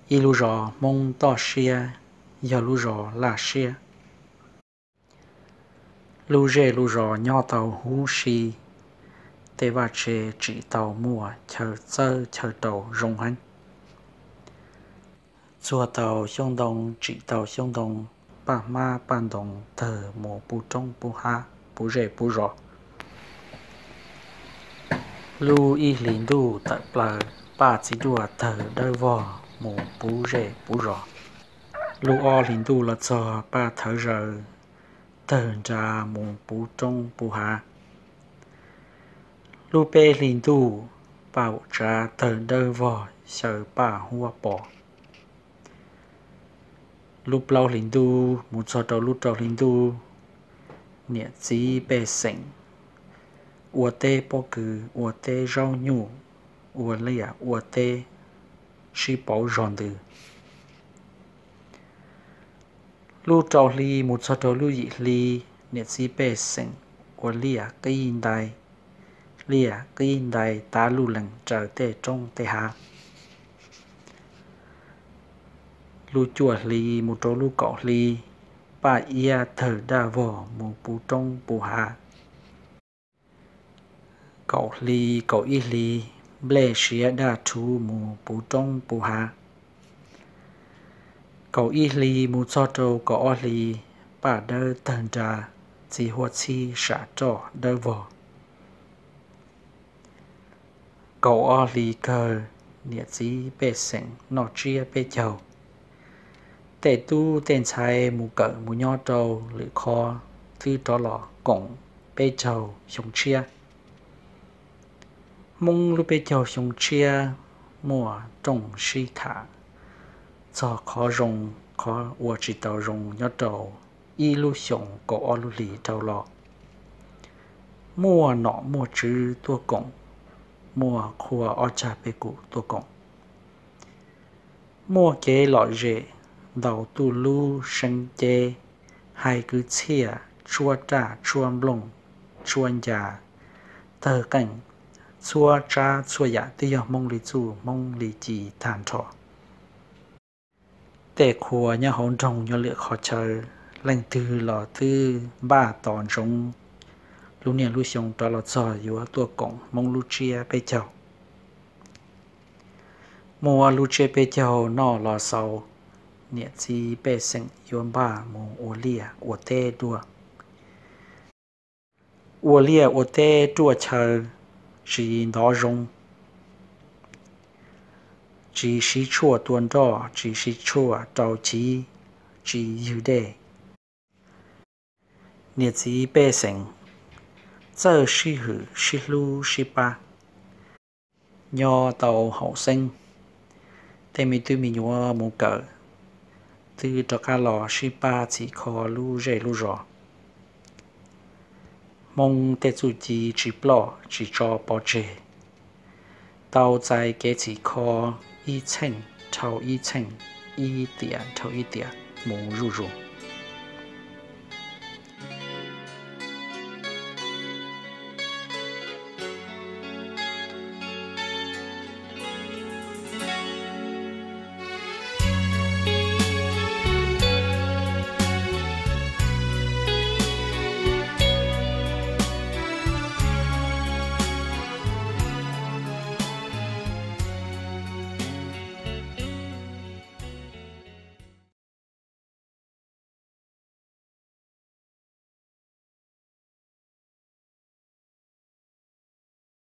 Ib lub zos Hmoob toj siab, yog lub zos Laj Siab. Lub zej lub zos nyob tau huv si, tej vaj tse tsim tau muaj chaw txawb chaw rau zoo heev. Txuag tau xyoob ntoo, tsim tau xyoob ntoo, paj hmab paj ntoo tawg mus pub roob pub hav, pub zej pub zos. Lub ib hlis ntuj tawm plaws, paj txiv duaj tawg dawb vog mus pub zej pub zos. Lub ob hlis ntuj los txog, paj thawv zaws tawg nra mus pub roob pub hav. Lub peb hlis ntuj, paj vum tsav tawg dawb vog xyaw paj huab pos. Lub plaub hlis ntuj mus txog rau lub rau hlis ntuj, niam txiv pej xeem ua teb pob kws, ua teb zaub nyuj, ua liaj ua teb sib pauv zog ntws. Lub rau hli mus txog rau lub yim hli, niam txiv pej xeem ua liaj qib ntais, liaj qib ntais tav luj lees raws tej roob tej hav. Lub cuaj hli mus rau lub kaum hli, paj iab tawg daj vog mus puv roob puv hav. Kaum hli, kaum ib hli, nplej siav daj rhuv mus puv roob puv hav. Kaum ib hli mus txog rau kaum ob hli, paj dawb tawg nra, txiv huab txhib sam roj dawb vog. Kaum ob hli kawg, niam txiv pej xeem noj tsiab peb caug. Tej tub tej ntxhais mus kawm mus nyob rau lwm qhov, twb rov los koom peb caug xyoo tshiab. Hmoob lub peb caug xyoo tshiab muaj rooj sib tham txog qhov zoo qhov ua tsis tau zoo nyob rau ib lub xyoo kaum ob lub hlis dhau los. Muaj nom muaj tswv tuaj koom, muaj qhua ob cag peb kum tuaj koom. Muaj kev lom zem, ntaus tuj lub seeb ceb, hais kwv txhiaj, tshuab raj tshuab nplooj, tshuab ncas, tawg qeej, txhua tsav txhua yam twb yog Hmoob li txuj Hmoob li ci tag nrho. Tej qhua nyob hauv nroog nyob lwm qhov chaw, leej twg los twb npaj tos ntsoov lub niaj lub xyoo rov los txog yuav tuaj koom Hmoob lub tsiab peb caug. Muaj lub tsiab peb caug noj los xaus, niam txiv pej xeem yuav npaj mus ua liaj ua teb dua. Ua liaj ua teb ruaj chaw, tsis ntov zoo, tsis siv tshuaj tua nroj, tsis siv tshuaj rau chiv, tsis ywg dej. Niam txiv pej xeem txawj sib hwm sib hlub sib pab, nyob tau haum xeeb. Tej me tub me nyuam mus kawm, twb rov qab los sib pab txhim kho lub zej lub zos. Hmoob tej txuj ci tsis ploj tsis tso pov tseg, tau txais kev txhim kho ib txheej dhau ib txheej, ib tiam dhau ib tiam mus zuj zus.